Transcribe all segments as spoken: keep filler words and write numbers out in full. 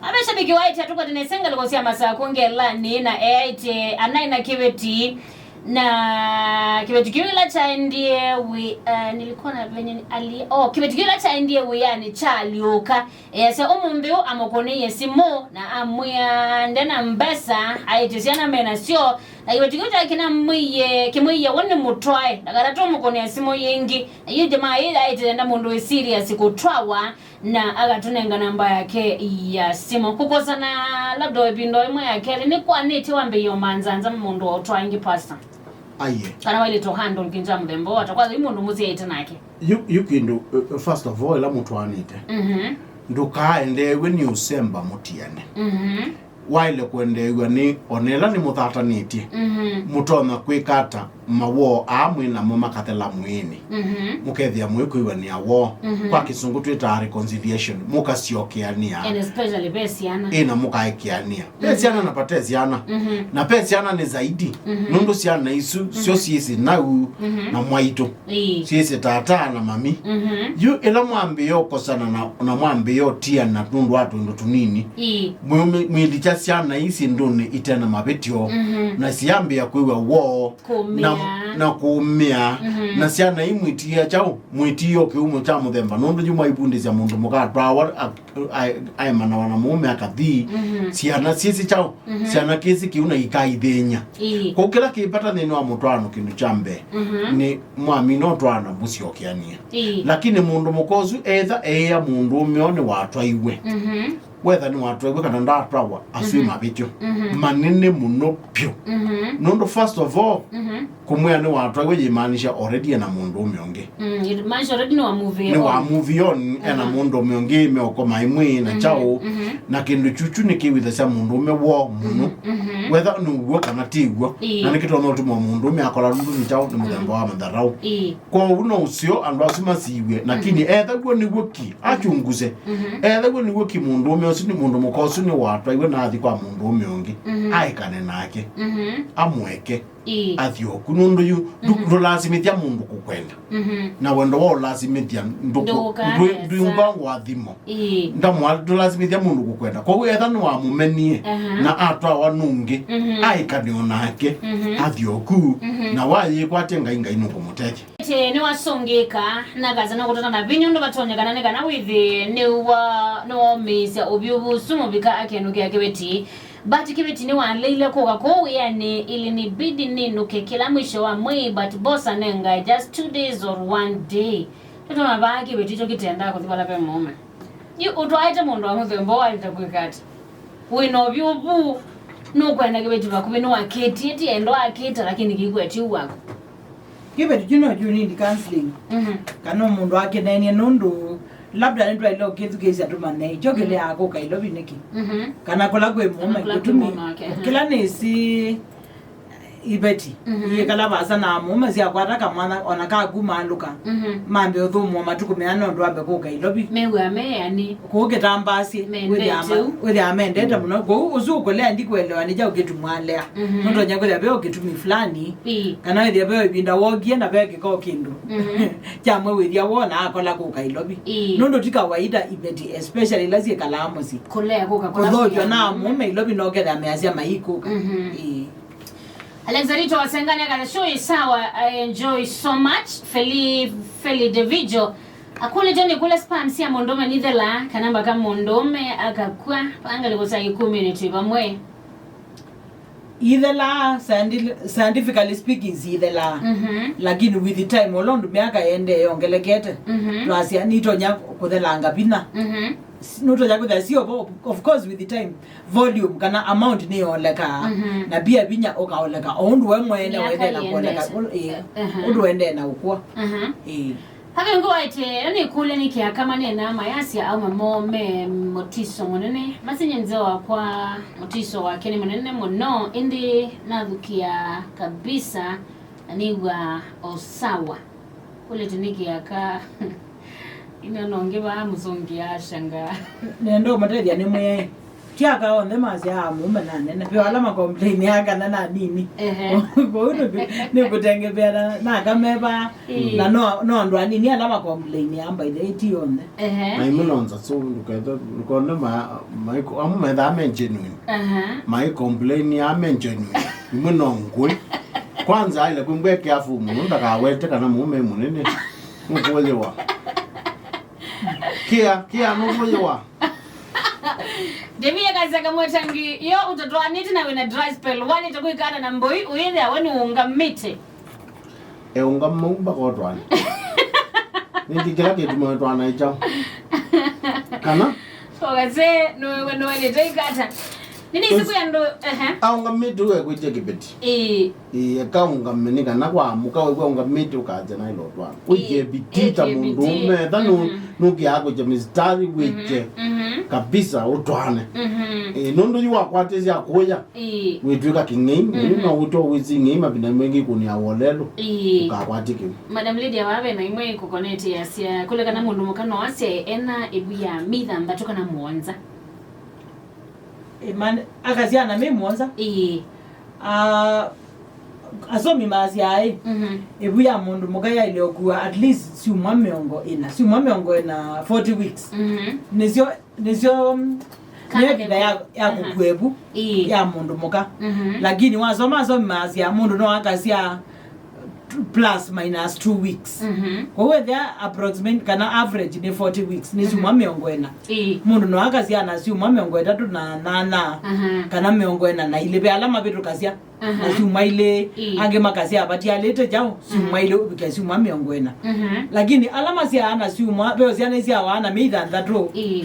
Ameshabiki waĩtye atũkwate nesa ngalĩko sya Masaku ngelani na eaĩtye anaĩ na kĩveti, na kĩveti kĩu ĩla kyaendie wĩ, eh, nilikuwa na venye ni- ali- oh, kĩveti kĩu ĩla kyaendie wĩanĩ kyaalyũka. Easya ũmũnthĩ ũũ amũkũnĩie simũ na amwĩa ndena mbesa, aĩtye syana menasyo, na kĩveti kĩu kyaĩ kĩnamwĩie, kĩmwĩie we nĩ mũtwae, ndakatatũ ũmũkũnĩa simũ yĩngĩ. Na yu jamaa ĩ aĩtye enda mũndũ wĩ serious kũtwawa, na agatũnenga namba yake ya simũ. Kũkosana labda ĩvinda ĩmwe ya kelĩ, nĩkwanĩtye wambĩĩe ũmanzanza mũndũ wa ũtwae ĩngĩ, pastor? Aiye. Kana waĩlĩte handle kĩndũ kya mũthemba ũũ ata? Kwa yu mũndũ mũsyaĩte nake. Yu, yu kĩndũ, uh, first of all, ĩla mũtwaanĩte, Mhm. ndũkaendeew'e nĩ ũsemba mũtiane. Mhm. Waĩle kwendeew'a nĩ ona ĩla nĩmũthatanĩtye. Mhm. Mũtonya kwĩka ata mawoo aa mwĩ namo makathela mwĩĩnĩ? Mhm. Mũkethĩa mũikwĩw'anĩa woo. Mhm. Kwa Kĩsũngũ twĩtaa reconciliation, mũkasyokeanĩa. And especially ve syana. Ĩ, na mũkaekeanĩa. Ve Mhm. syana na vate syana. Mhm. Na ve syana nĩ zaidi. Mhm. Nũndũ syana isu syo Mhm. syĩsĩ nau Mhm. na mwaitũ. Ĩĩ. Syĩsĩ tata na mami. Mhm. Yu ĩla mwambĩĩa ũkosana na, na mwambĩĩa ũtiana nũndũ wa tũndũ tũnini, Ĩĩ. mwĩũme-, mwĩlikya syana ii syĩndũnĩ ite na mavĩtyo, Mhm. na syambĩĩa kwĩw'a woo, na, Kũmĩa. na kũũmĩa, Mhm. na syana ii mwĩtiĩa kyaũ? Mwĩtiĩa o kĩumo kya mũthemba, nũndũ yu mwaivundĩsya mũndũ mũka atwawa a-, a-, aemanawa na mũũme akathi, Mhm. syana syĩsĩ kyaũ? Mhm. Syana kĩsĩ kĩu na ikaithĩny'a. Ĩĩ. Kwoou kĩla kĩ vata nthĩnĩ wa mũtwaano, kĩndũ kya mbee, Mhm. nĩ mwamina ũtwaana mũsyokeanĩe. Ĩĩ. Lakini mũndũ mũka ũsu etha eĩa mũndũũme ũũ nĩwatwaiwe, Mhm. wetha nĩwatwaiwe kana ndaatwawa, asu Mhm. mavĩtyo Mhm. manene mũno vyũ. Mhm. Nũndũ first of all, Mhm. kũmwĩa nĩwatwaiwe yĩmaanisha already ena mũndũũme ũngĩ. Mm, it means already nĩ wa move on. Nĩ wa move on, ena Mhm. mũndũũme ũngĩ, meũkoma ĩmwe na Mhm, kyaũ, mhm. na kĩndũ kyuchu nĩkĩwĩthasya mũndũũme woo mũno. Mhm, mhm. Wetha nĩ w'o kana ti w'o. Ĩĩ. Na nĩkĩtonya ũtuma mũndũũme akola nũndũ nĩ kyaũ, nĩ mũthemba Mhm. wa matharau. Ĩĩ. Kwoou no ũseo andũ asu masiw'e, lakini Mhm. ethaw'o nĩ w'o ki, achunguze. Mhm. Ethaw'o nĩ w'o ki mũndũũme ũsu, nĩ mũndũ mũka ũsu nĩwatwaiwe na athi kwa mũndũũme ũngĩ. Mhm. Aĩkane nake. Mhm. Amũeke. Ĩĩ. Athi oku, nũndũ yu ndũ- Mhm. ndũlasimĩthya mũndũ kũkwenda. Mhm. Na wendo wa ũlasimĩthya ndũkũ- Ndũũka ndwĩ- nesa. Ndwĩũmba ngwathimo. Ĩĩ. Ndamwa- ndũlasimĩthya mũndũ kũkwenda. Kwoou etha nĩwamũmenie Aha. na atwawa nũngĩ, Mhm. aĩkane o nake, Mhm. athi oku, Mhm. na wayĩkwatya Ngai, Ngai nũkũmũtethya. Ĩtĩ nĩwasũngĩka, na kasa no kũtata na vinya ũndũ vatonyekana nĩ kana wĩthĩe nĩwa- nĩwaũmĩĩsya ũvyũvu ũsu mũvika akenũkĩa kĩveti. But kĩveti nĩwaleile kũka kũu wĩanĩ, ilinibidi ninũke kĩla mwisho wa mwei, but boss anengae just two days or one day. Nĩtũma vaa kĩveti kyo kĩtendaa kũthi vala ve mũũme. Yu ũtwaĩte mũndũ wa mũthemba ũũ waĩlĩte kwĩka ata? Wĩ na ũvyũvu, nũkwenda kĩveti vakuvĩ nĩwakĩtie, ti endo akĩta, lakini kĩkwetyu waku. Kĩveti kyu no kyu need counseling. Mhm. Kana mũndũ akenenie nũndũ labda nĩtwaĩle ũkĩthukĩĩsya tũmanye kyo kĩleaa kũka Ilovi nĩkĩ. Mhm. Kana kũla kwĩ mũũme. Kana kũla kwĩ kĩtumi mũũme wake, mhm. Kĩla nĩsĩ iveti. Mhm. Iĩkala vaasa na mũũme syakwata kamwana ona kaku maalũka. Mhm. Mambe ũthũmũa matukũ meana ũndũ ambe kũka Ilovi. Mew'a meanĩ. Kũu kĩtambaasye, Mendete wĩthĩa ma- ũu. Wĩthĩa mendete Mm. mũno. Kũu ũsu ũkũlea ndikũelewa nĩ kyaũ kĩtumwalea. Mhm. Nũtonya kwĩthĩa ve o kĩtumi fulani, Ĩĩ. kana wĩthĩa ve o ĩvinda wokie na ve kĩko kĩndũ. Mhm. Kyamwe wĩthĩa wona akola kũka Ilovi. Ĩĩ. Nũndũ ti kawaida iveti, especially ila syĩkalaa mũsyĩ. Kũlea kũka kũla kũthokywa na mũũme Ilovi no kethĩa measya maikũka. Mhm. Ĩĩ. Alexandrito Wasengani aka, the show is sawa, I enjoy so much. Feli, Feli Devijo akũlĩtwe nĩ kũla sperm sya mũndũũme nithelaa kana mbaka mũndũũme akakw'a, pangalĩko sya ĩkũmĩnĩ twĩ vamwe. Ithelaa, scienti- scientifically speaking, sithelaa. Mhm. Lakini with the time, ũla ũndũ myaka ĩendee yongelekete, Mhm. twasya nitonya kũthelanga vinya. Mhm. S- nũtonya kwĩthĩa sio vo, of course, with the time, volume kana amount nĩyolekaa, Mhm. na pia vinya ũkaoleka, o ũndũ we mwene Myaka wendee na kũoleka, ĩendete. Ũ- ĩĩ, Aha. ũndũ wendee na ũkũa. Aha. Ĩĩ. Aka ĩngĩ waĩtye, ĩyo nĩ ĩkũlya nĩ kĩaka maneenaa mayasya aũme moo me mũtiso mũnene, masinye nzeo wakwa mũtiso wake nĩ mũnene mũno, ĩndĩ nathukĩa kabisa na nĩw'a o sawa. Kũlĩte nĩ kĩaka. Ĩno nongĩ vaa mũsũngĩa ashanga. Nenda ũmũtethya nĩ mwĩaĩ. Ti aka onthe masyaa mũũme na nene. Ve ala makomplainaa kana na nini. Ehe. Kwoou nĩ, nĩ kũtengemea na, na aka me vaa. Ĩĩ. Na no, no andũ anini ala makomplainaa, by the way, ti onthe. Ehe. Na imwe no nzasũ, ndũkethe, ndũkone ma, ma, amwe methaa me genuine. Aha. Mai complain ya me genuine. Imwe no ngũĩ. Kwanza, ile kwĩmbwa careful mũno, ndakawete kana mũũme mũnene. Nũkũyĩwa. Kia, kia nũkũyĩwa. Ndĩvie kasya kamwe tangi, yo ũtatwaanĩte na wĩna dry spell, wanĩte kwĩkana na mbũi, ũyĩthĩa we nĩũũngamĩte. Eũngamau mbaka ũtwaane. Nĩngĩ kĩla kĩtuma ũtwaana ĩ kyaũ? Kana? Ũkase, nũwe, nũwe nĩtaikata. Nini siku ya ndo, ehe. Aũngamĩte ũekwĩtya kĩveti. Ĩĩ. Ĩĩ, eka ũngame nĩ kana kwa mũka wĩw'a ũngamĩte ũkatya na ĩla ũtwaana. Wĩkye bidii ta mũndũũme, etha nũ-, nũkĩaa kwĩkya mistari wĩkye kabisa ũtwaane. Ĩĩ, nũndũ yu wakwatĩsya kũya, ĩĩ, wĩtw'ĩka kĩng'ei, ĩĩ, no wĩtwa wĩsi ng'ei mavinda maingĩ kũnĩa wolelũ, ĩĩ, ũkakwatye kĩu. Madam Lydia, vaa ve na imwe ikukonete yasya, kũle kana mũndũ mũka no asyae ena ĩvu ya mĩthanthatũ kana mũonza. Ĩ, man, akasya ana me mũonza. Ĩĩ. Ah, asomi masyaa ĩ, mhm, ĩvu ya mũndũ mũka yaĩle ũkua at least syumwa mĩongo ĩna. Syumwa mĩongo ĩna, forty weeks. Mhm. Nĩsyo, nĩsyo, mm, nĩyo ĩvinda ya, ya kũkua ĩvu, ĩĩ, ya mũndũ mũka. Mhm. Lakini wasoma asomi masyaa mũndũ no akasya plus minus two weeks. Mhm. Kwoou ethĩa approximate kana average nĩ forty weeks, nĩ syumwa mĩongo ĩna. Ĩĩ. Mũndũ no akasya na syumwa mĩongo ĩtatũ na nana, aha, kana mĩongo ĩna na ilĩ. Ve ala mavĩtũkasya na syumwa ilĩ, ĩĩ, angĩ makasya vatialĩte kyaũ, syumwa ilĩ ũvikĩa syumwa mĩongo ĩna. Mhm. Lakini ala masyaa na syumwa, ve syana isyawa na mĩi thanthatũ. Ĩĩ.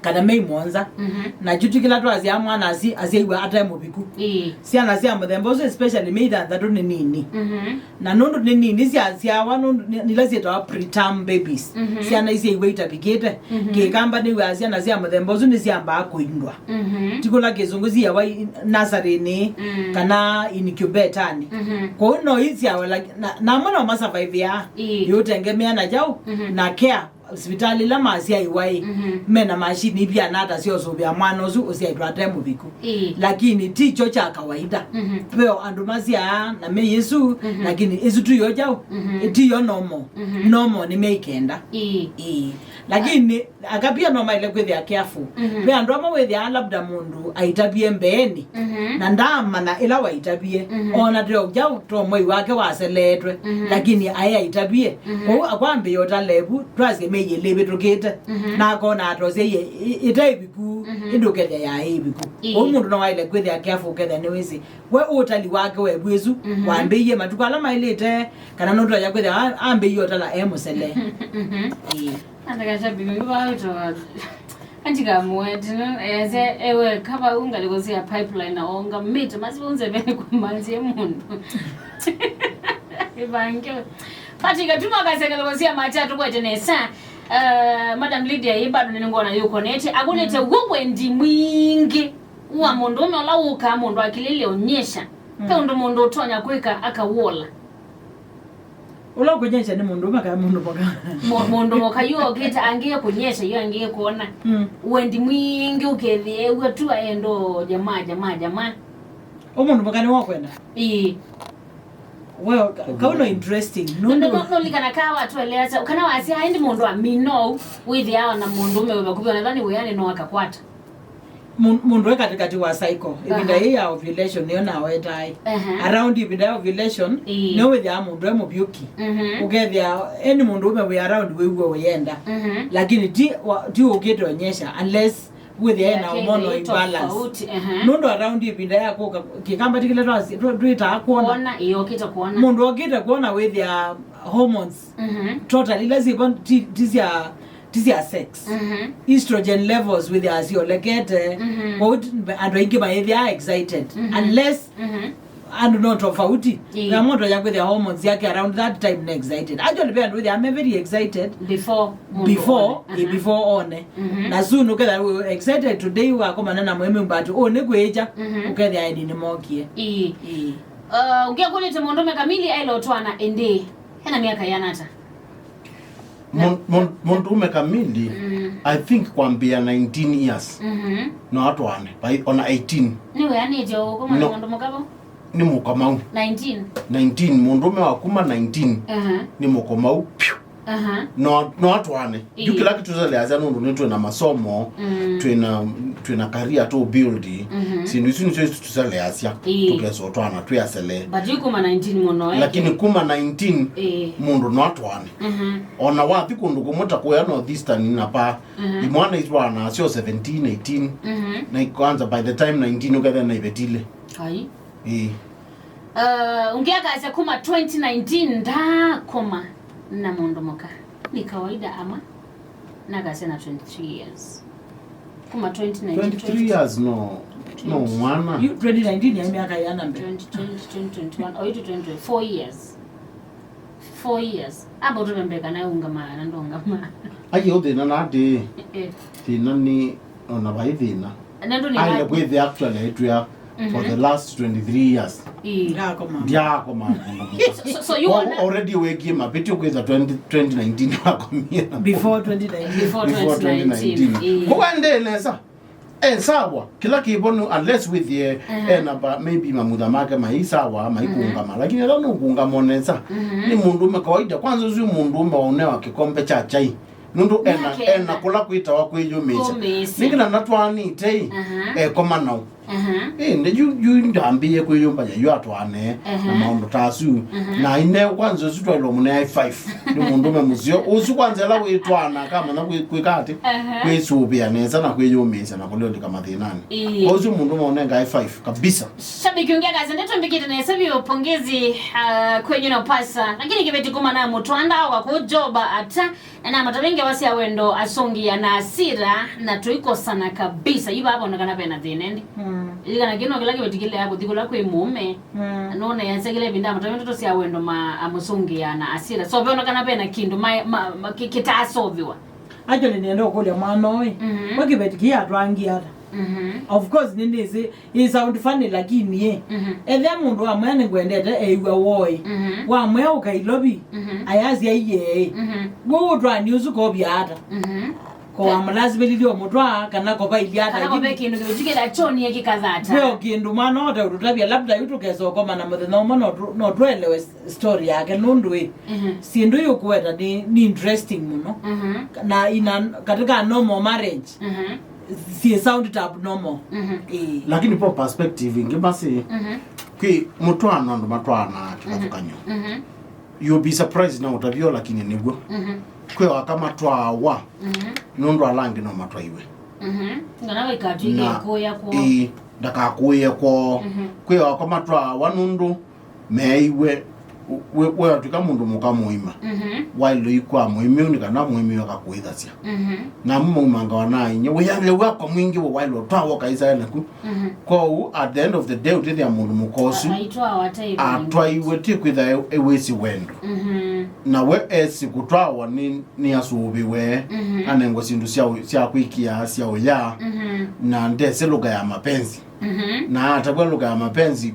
Kana mei mũonza. Mhm. Na kyu ti kĩla twasyaa mwana asi-, asyaiwa ate mũviku. Ĩĩ. Syana sya mũthemba ũsu, especially mei thanthatũ, nĩ nini. Mhm. Na nũndũ nĩ nini, syasyawa nũndũ nĩ, nĩla syĩtawa preterm babies. Mhm. Syana isyaiwa itavikĩte. Mhm. Kĩkamba nĩw'aa syana sya mũthemba ũsu nĩsyambaa kũindwa. Mhm. Ti kũla kĩsũngũ siawa i-, nasarĩnĩ, mm, kana incubatornĩ. Mhm. Kwoou no isyawe, lak-, na, na amwe no masavaivĩaa. Ĩĩ. Ĩũtengemea na kyaũ, mhm, na care. Sivitalĩ ila masyaĩwa ĩ, mhm, mena mashini ivyana ata sya ũsũvĩa mwana ũsu ũsyaĩtwe ate mũviku. Ĩĩ. Lakini ti kyo kya kawaida. Mhm. Veo andũ masyaa na mei ĩsu, mhm, lakini ĩsu tiyo kyaũ, mhm, tiyo normal. Mhm. Normal nĩ myei kenda. Ĩĩ. Ĩĩ. Lakini aka pia no maĩle kwĩthĩa careful. Mhm. Ve andũ amwe wĩthĩaa labda mũndũ aitavie mbeenĩ, mhm, na ndaamanya ĩla waitavie. Mhm. Ona teo kyaũ, to mwei wake waseleetwe, mhm, lakini aĩ aitavie. Mhm. Kwoou akwambĩĩa ũtalevu, twasye mĩi ĩlĩ ĩvĩtũkĩte, mhm, na akona atosya ĩ-, ĩ-, ĩte ĩviku, mhm, ĩndĩ ũkethĩa yaĩ ĩviku. Ĩĩ. Kwoou mũndũ no waĩle kwĩthĩa careful ũkethĩa nĩwĩsĩ we ũtali wake wa ĩvu ĩsu, mhm, wambĩĩie matukũ ala maĩlĩte, kana nũtonya kwĩthĩa a-, ambĩĩie ũtala e mũsele. Mhm. Ĩĩ. Andĩka shabiki witũ vaa wĩtawa Anti Kamweti, no, ese, ewe, kava unga likosia pipeline na onga mate, masi unze vene kumanzie mundu. Ivange. Pati katuma kaseka likosia macha tukwete nesa. Uh, Madam Lydia, hii bado nini ngona yuko neti. Akunete, mm, wewe ndi mwingi. Wa mũndũũme ũla wũkaa mũndũ akilĩle onyesha. Mm. Pe ũndũ mũndũ ũtonya kwĩka akawola. Ũla ũkũnyesha nĩ mũndũũme kana mũndũ mũka? Mũ-, mũndũ mũka yu okĩte angĩe kũnyesha, yu angĩe kuona. Mm. Wendi mwingĩ ũkethĩeew'a tu aendo jamaa, jamaa, jamaa. Ũ mũndũ mũka nĩ wakwenda? Ĩĩ. Well, ka-, kau no interesting. No, no, nũndũ no, no, likana ka watu eleza, kana wasya, "Ai, ndi mũndũ aminou," wĩthĩawa na mũndũũme wĩ vakuvĩ, ona ethwa nĩ wĩanĩ no akakwata. Mu-, mũndũ e katikati wa cycle, ĩvinda, aha, yĩ ya ovulation nĩyo nawetaa. Aha. Around ĩvinda ya ovulation, ĩĩ, nĩyo wĩthĩaa mũndũ e mũvyũki. Mhm. Ũkethĩa eni mũndũũme wĩ around wĩw'e ũyenda. Mhm. Lakini ti wa-, ti ũkĩte onyesha unless wĩthĩa ena hormonal imbalance. Yake ĩ tofauti, aha. Nũndũ around ĩvinda ya kũka, kĩkamba ti kĩla twasi-, tũ-, twĩtaa kuona. Kuona, ĩĩ, okĩte kuona. Mũndũ okĩte kuona wĩthĩa hormones, mhm, totally ila syĩvo ti, ti sya ti sya sex. Mhm. Estrogen levels wĩthĩaa syolekete, mhm, kwoou ti-, andũ aingĩ mayĩthĩaa excited. Mhm. Unless, mhm, andũ no tofauti. Ĩĩ. Na mũndũ ya kwĩthĩa hormones yake around that time nĩ excited. Actually, ve andũ wĩthĩaa me very excited before mũndũ before, one. Ĩĩ, aha, before one. Mhm. Na soon ũkethĩa wĩ excited today, wakomana na mwĩmĩ mbati, ũũ nĩ kwĩkya, mhm, ũkethĩa eni nĩmokie. Ĩĩ. Ĩĩ. Uh, ũngĩakũlĩte mũndũũme kamili aĩle ũtwaana ĩndĩ, ena myaka yĩana ata? Mũn- mũn- mũndũũme kamili, mm, I think kwambĩĩa nineteen years, mhm, no atwaane, vai ona eighteen. Nĩweanĩtye ũkũma na, no, mũndũ mũka vau? Nĩ mũkomau. Nineteen. Nineteen, mũndũũme wa kuma nineteen, aha, nĩ mũkomau. Piu. Aha. No, no atwaane. Ĩĩ. Yu kĩla kĩtũseleasya nũndũ nĩ twĩ na masomo, mm, twĩ na, twĩ na career tũ build. Mhm. Syĩndũ isu nĩsyo itũseleasya. Ĩĩ. Tũkesa ũtwaana twĩ asele. But yu kuma nineteen mũno, eh? Lakini kuma nineteen, ĩĩ, mũndũ no atwaane. Mhm. Ona wathi kũndũ kũmwe ta kũya North Eastern na pa, mhm, imwana itwaana syo seventeen, eighteen. Mhm. Na kwanza by the time nineteen ũkethĩa na ivetile. Ai. Ĩĩ. Uh, ũngĩ akasya kuma twenty nineteen ndakoma na mũndũ mũka. Ni kawaida ama? Nakasya na twenty-three years. Kuma twenty nineteen, twenty-three years, no, no mwana. Yu twenty nineteen ya miaka yana mbele. Twenty twenty, twenty twenty-one, or itu twenty twenty, four years. Four years. Amba ũtũvembeka na ungama na ndongama. Aye, ũthĩna na atĩ, eh, thĩna nĩ ona vai thĩna. Na ndũ nĩ aile kwĩthĩa actually aitwĩa for, mhm, the last twenty-three years. Ĩĩ. Ndakoma. Ndiakoma. So, so, so you are already wekie mapĩtyo kwĩtha twenty, twenty nineteen wakomie na before twenty nineteen. Before, before twenty nineteen. Ĩĩ. Kũendee nesa. E sawa, kĩla kĩvo nĩ unless wĩthĩe, mhm, ena ba, maybe mamutha make mai sawa, maikũngama. Mhm. Lakini ĩla nũkũngama nesa, mhm, nĩ mũndũũme kawaida. Kwanza ũsu mũndũũme waũnewa kĩkombe kya chai. Nũndũ ena, ena kũla kwĩtawa kwĩyũmĩĩsya. Kwĩyũmĩĩsya. Nĩngĩ na natwaanĩte, aha, ekoma nao. Aha. Ĩndĩ yu, yu ndambĩĩe kwĩyũmbany'a yu atwaane, aha, na maũndũ ta asu. Aha. Na ine kwanza ũsu twaĩlwe mũneae five. Nĩ mũndũũme mũseo. Ũsu kwanza ĩla wĩtwaana akamanya kwĩ-, kwĩka atĩ, aha, kwĩsũvĩa nesa na kwĩyũmĩĩsya na kũlĩũlĩka mathĩnanĩ. Ĩĩ. Kwa ũsu mũndũũme ũnengae five kabisa. Shabiki ũngĩ akasya, "Ndeto mbikĩte nesa vyũ, pongezi, ah, kwenyu na pasa. Lakini kĩveti kuma na mũtwanda wa kũjoba ata." Na namatavi ngewa sya wendo asũngĩa na asira, na tũikosana kabisa. Yu vavonekana vena thĩna ĩndĩ. Mm. Ilikana kĩno kĩla kĩveti kĩlea kũthi kũla kwĩ mũũme. Mm. Nona yasya kĩla ĩvinda amatavi ndeto sya wendo ma amũsũngĩa na asira. So veonekana vena kĩndũ ma, ma, ma, kĩ-, kĩtaasoviwa. Actually, nĩenda ũkũlya mwana ũĩ. Mhm. Kwa kĩveti kĩĩ atwangie ata? Mhm. Of course, nĩnĩsĩ It sound funny, lakini ĩ, mhm, ethĩa mũndũ wamwĩa nĩngwendete, eĩw'a woi. Mhm. Wamwĩa ũka Ilovi, mhm, ayasya iyeĩ. Mhm. W'o ũtwaani ũsu kovya ata? Mhm. Ko wamũlasivĩlilye ũmũtwaa, kana kovailyĩ ata? Kana kove kĩndũ kĩũtikĩla kyoni ekĩkathata. Veo kĩndũ mwana ote ũtũtavya, labda yu tũkesa ũkomana mũthenya ũmwe no tũ-, no tũelewe s-, story yake, nũndũ ĩ, mhm, syĩndũ yũkũweta nĩ, nĩ interesting mũno. Mhm. Na ina, katika normal marriage, mhm, syĩ sound ta abnormal. Mhm. Ĩĩ. Lakini po perspective ĩngĩ basi, mhm, kwĩ mũtwaano andũ matwaanaa kĩvathũkany'o. Mhm. You'll be surprised na ũtavyo, lakini nĩw'o. Mhm. Kwĩ o aka matwaawa, mhm, nũndũ ala angĩ no matwaiwe. Mhm. Ngana vaikatw'ĩke na ĩkũya kwoo. Ĩĩ, ndakakũĩe kwoo. Mhm. Kwĩ o aka matwaawa nũndũ meeiwe, we, we watw'ĩka mũndũ mũka mũima, mhm, waĩlwe ikwa mũĩmĩu nĩ kana mũĩmĩu akakũĩthasya. Mhm. Na amwe maumangawa na inyia, wĩanĩle wĩakwa mwingĩ we waĩlwe ũtwawa ũkaĩsae naku. Mhm. Kwoou, at the end of the day, ũtĩthĩa mũndũ mũka ũsu a-, aitwawa ate ĩvinda atwaiwe ti kwĩtha e-, ewĩsĩ wendo. Mhm. Na we esi kũtwawa nĩ, nĩ asũvĩwe, mhm, anengwa syĩndũ sya ũ-, sya kwĩkĩa, sya ũya, mhm, na ndesĩ lũka ya mapenzi. Mhm. Na atavw'a lũka ya mapenzi,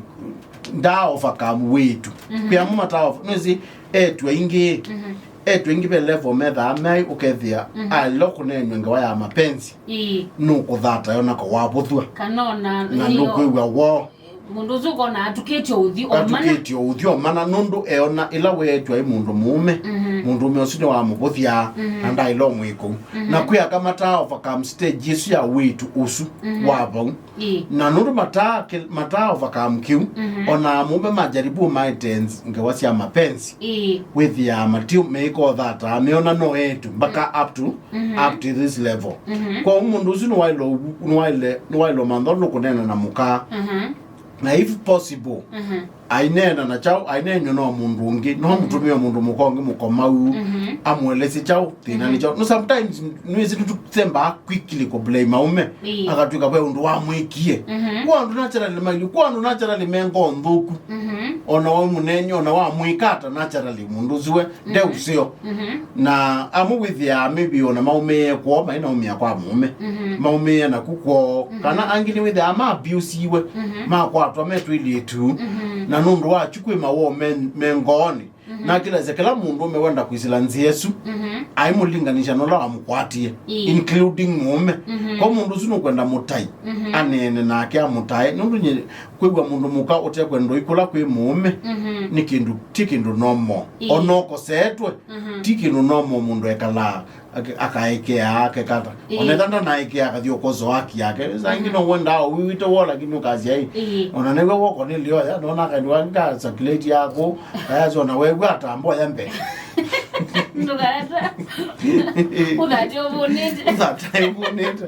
nda overcome wĩĩtu. Mhm. Kwĩ amwe mata over-, nĩsĩ eĩtu aingĩ, mhm, eĩtu aingĩ ve level methaa mai ũkethĩa, mhm, aĩle kũneenw'a ngewa ya mapenzi. Ĩĩ. Nũkũthata yo na kawavũthw'a. Kana ona na ĩyo nũkwĩw'a woo. Mũndũ ũsu ũkona atũkĩtye ũthi o mana. Atũkĩtye ũthi o mana nũndũ eona ĩla weetw'a ĩ mũndũ mũũme, mhm, mũndũũme ũsu nĩwamũvũthya, mhm, na ndaĩle ũmwĩkũu. Mhm. Na kwĩ aka mataa overcome stage ĩsu ya wĩĩtu ũsu, mhm, wa vau. Ĩĩ. Na nũndũ mataa kĩ-, mataa overcome kĩu, mhm, ona amũme majaribu maete ngewa sya mapenzi. Ĩĩ. Wĩthĩaa matiũ meĩka ũthataa, meona no eĩtu, mpaka, mm, up to, mhm, up to this level. Mhm. Kwa mũndũ ũsu nĩwaĩle, nĩwaĩle, nĩwaĩle mantha ũndũ kũneena na mũka. Mhm. Na if possible, mhm, aineena na kyaũ, aineenywe no mũndũ ũngĩ, no, mhm, mũtũmĩe mũndũ mũka ũngĩ mũkomau, mhm, amũelesye kyaũ, thĩna nĩ, mhm, kyaũ. No, sometimes nĩwĩsĩ nĩtũsembaa quickly kũ blame aũme. Ĩĩ. Akatw'ĩka ve ũndũ wamwĩkie. Mhm. Kwa andũ naturally mailu, kwa andũ naturally me ngoo nthũku. Mhm. Ona wamũneeny'a, ona wamwĩka ata naturally, mũndũ ũsu we, mhm, nde ũseo. Mhm. Na amwe wĩthĩaa maybe ona maũmĩĩe kwoo, mainaũmĩa kwa mũũme. Mhm. Maũmĩĩe naku kwoo. Mhm. Kana angĩ nĩwĩthĩaa ma abuse-iwe, mhm, makwatwa me twĩlĩtu. Mhm. Na nũndũ wa kyu kwĩ mawoo me, me ngoonĩ. Mhm. Na kĩla kĩla mũndũũme wenda kwĩsĩla nzĩa ĩsu, mhm, aimũlinganisya na ũla wamũkwatie, ĩĩ, including mũũme. Mhm. Kwa mũndũ ũsu nũkwenda mũtai, mhm, aneene nake amũtae, nũndũ nye kwĩw'a mũndũ mũka ũtekwenda ũikũla kwĩ mũũme, mhm, nĩ kĩndũ, ti kĩndũ normal. Ĩĩ. Ona ũkosetwe, mhm, ti kĩndũ normal mũndũ ekalaa ake-, akaekeaa akekata. Ĩĩ. Ona ethanda naekeaa akathi ũkoso haki yake. Saa ingĩ, mhm, no wendaa ũiwĩte wo, lakini ũkasya ĩ. Ĩĩ. Ona nĩw'o woko nĩ lĩoya, nona akaendwa nĩ ka circulate yako, kayasya ona wew'a atamboya mbee. Ndũkata. Ũthate ũvũnĩte. Ũthate ũvũnĩte.